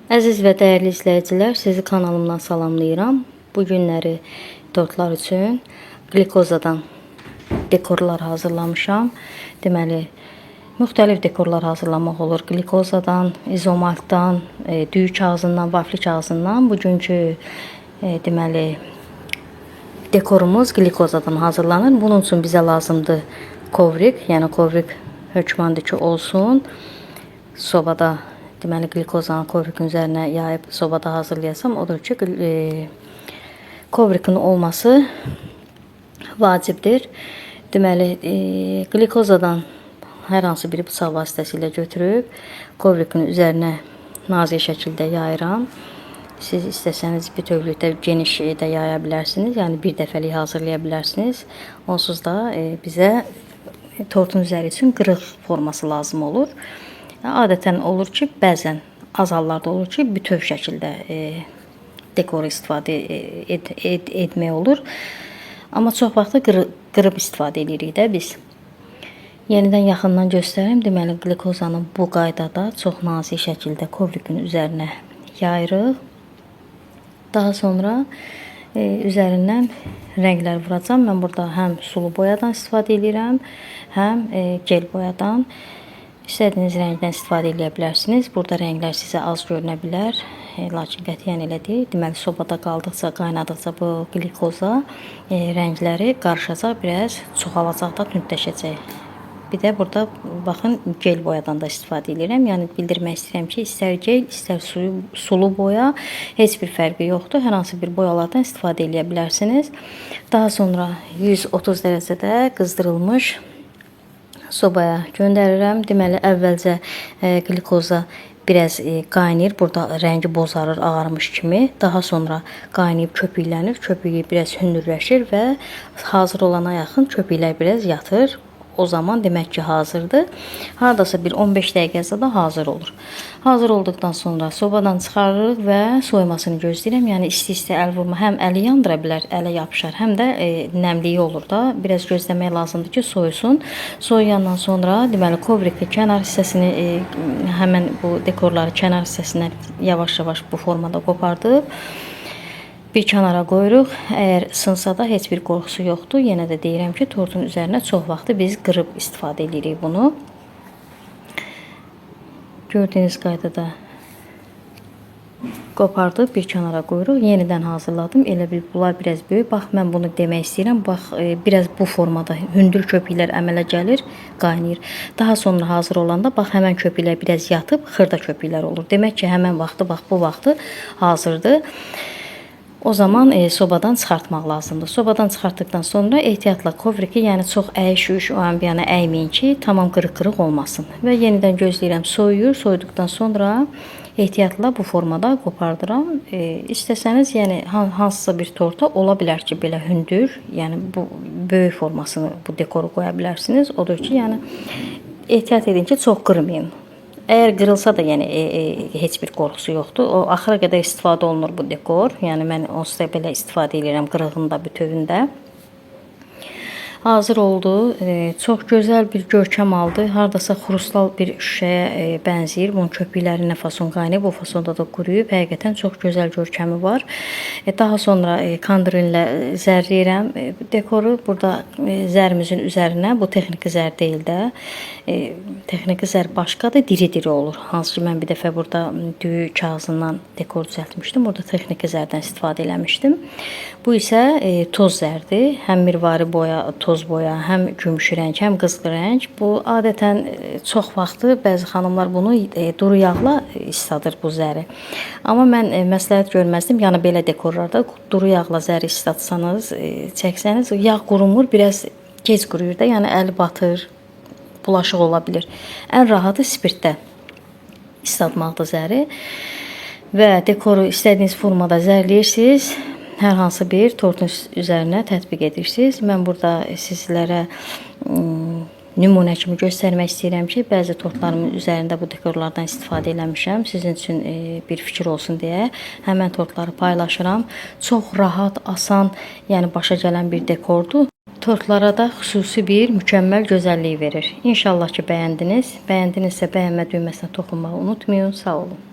Əziz və dəyərli izləyicilər, sizi kanalımdan salamlayıram. Bu günləri tortlar üçün qlikozadan dekorlar hazırlamışam. Deməli, müxtəlif dekorlar hazırlamaq olur. Qlikozadan, izomaltdan, düyü kağızından, vafli kağızından. Bugünkü deməli dekorumuz qlikozadan hazırlanır. Bunun üçün bizə lazımdır kovrik, yəni kovrik hökmandır ki olsun. Sobada deməli qlikozanı kovrikin üzərinə yayıb sobada hazırlayasam, odur ki, kovrikin olması vacibdir. Deməli, qlikozadan hər hansı bir bıçaq vasitəsilə götürüb kovrikin üzərinə nazik şəkildə yayıram. Siz istəsəniz bütövlükdə geniş də yaya bilərsiniz. Yəni bir dəfəlik hazırlaya bilərsiniz. Onsuz da bizə tortun üzəri üçün qırıq forması lazım olur. Adətən olur ki, bəzən az hallarda olur ki, bütöv şəkildə dekoru istifadə etmək olur. Amma çox vaxtı qırıb istifadə edirik də biz. Yenidən yaxından göstərim. Deməli, qlikozanı bu qaydada çox nazik şəkildə kovrikin üzərinə yayırıq. Daha sonra üzərindən rənglər vuracağam. Mən burada həm sulu boyadan istifadə edirəm, həm gel boyadan. İstədiyiniz rəngdən istifadə edə bilərsiniz. Burada rənglər sizə az görünə bilər. Lakin qətiyyən elə deyil. Deməli, sobada qaldıqca, qaynadıqca bu qlikoza rəngləri qarışacaq, biraz çoxalacaq da, tündləşəcək. Bir də burada baxın gel boyadan da istifadə edirəm. Yəni bildirmək istəyirəm ki, istər gel, istər sulu boya heç bir fərqi yoxdur. Hər hansı bir boyalardan istifadə edə bilərsiniz. Daha sonra 130 dərəcədə qızdırılmış sobaya göndərirəm. Deməli, əvvəlcə qlikoza biraz qaynayır. Burada rəngi bozarır, ağarmış kimi. Daha sonra qaynayıb köpüklənir. Köpüyü biraz hündürləşir və hazır olana yaxın köpüklər biraz yatır. O zaman demək ki, hazırdır. Hardasa bir 15 dəqiqədə də hazır olur. Hazır olduqdan sonra sobadan çıxarırıq və soyumasını gözləyirəm. Yəni isti-isti əl vurma həm əli yandıra bilər, ələ yapışar, həm də nəmliyi olur da. Biraz gözləmək lazımdır ki, soyusun. Soyuyandan sonra deməli kovriki kənar hissəsini həmən bu dekorları kənar hissəsindən yavaş-yavaş bu formada qopardıb bir kənara qoyuruq. Əgər sınsa da heç bir qorxusu yoxdur. Yenə də deyirəm ki, tortun üzərinə çox vaxtı biz qırıb istifadə edirik bunu. Gördüyünüz qaydada qopardıb bir kənara qoyuruq. Yenidən hazırladım. Elə bil bunlar biraz böyük. Bax, mən bunu demək istəyirəm. Bax, biraz bu formada hündür köpüklər əmələ gəlir, qaynayır. Daha sonra hazır olanda bax həmən köpüklər biraz yatıb xırda köpüklər olur. Demək ki, həmən vaxtı bax bu vaxtı hazırdır. O zaman sobadan çıxartmaq lazımdır. Sobadan çıxartdıqdan sonra ehtiyatla kovriki, yəni çox əyiş-üyüş o an bir yana əyməyin ki, tamam qırıq-qırıq olmasın. Və yenidən gözləyirəm, soyuyur. Soyuduqdan sonra ehtiyatla bu formada qopardıram. İstəsəniz, yəni hansısa bir torta ola bilər ki, belə hündür, yəni bu böyük formasını bu dekoru qoya bilərsiniz. Odur ki, yəni ehtiyat edin ki, çox qırmayın. Əgər qırılsa da, yəni heç bir qorxusu yoxdur. O axıra qədər istifadə olunur bu dekor. Yəni mən onsuz da belə istifadə edirəm qırığında, bütövündə. Hazır oldu. Çox gözəl bir görkəm aldı. Hardasa xrustal bir şüşəyə bənzəyir. Bunun köpükləri nə fason qaynayıb, o fasonda da quruyub. Həqiqətən çox gözəl görkəmi var. Daha sonra kandrinlə zərləyirəm. Dekoru burada zərimizin üzərinə, bu texniki zər deyil də. Texniki zər başqadır, diri-diri olur. Hansı ki, mən bir dəfə burada düyü kağızından dekor düzəltmişdim. Orada texniki zərdən istifadə eləmişdim. Bu isə toz zərdir. Həm mirvari boya, toz boya, həm gümüşü rəng, həm qızıl rəng. Bu adətən çox vaxtı bəzi xanımlar bunu duru yağla isladır bu zəri. Amma mən məsləhət görməzdim. Yəni belə dekorlarda duru yağla zəri islatsanız, çəksəniz yağ qurumur, biraz gec quruyur da, yəni əl batır, bulaşıq ola bilir. Ən rahatı spirtdə islatmaqdır zəri. Və dekoru istədiyiniz formada zərləyirsiniz. Hər hansı bir tortun üzərinə tətbiq edirsiniz. Mən burada sizlərə nümunə kimi göstərmək istəyirəm ki, bəzi tortlarımın üzərində bu dekorlardan istifadə eləmişəm. Sizin üçün bir fikir olsun deyə həmən tortları paylaşıram. Çox rahat, asan, yəni başa gələn bir dekordur. Tortlara da xüsusi bir mükəmməl gözəllik verir. İnşallah ki, bəyəndiniz. Bəyəndinizsə bəyənmə düyməsinə toxunmağı unutmayın. Sağ olun.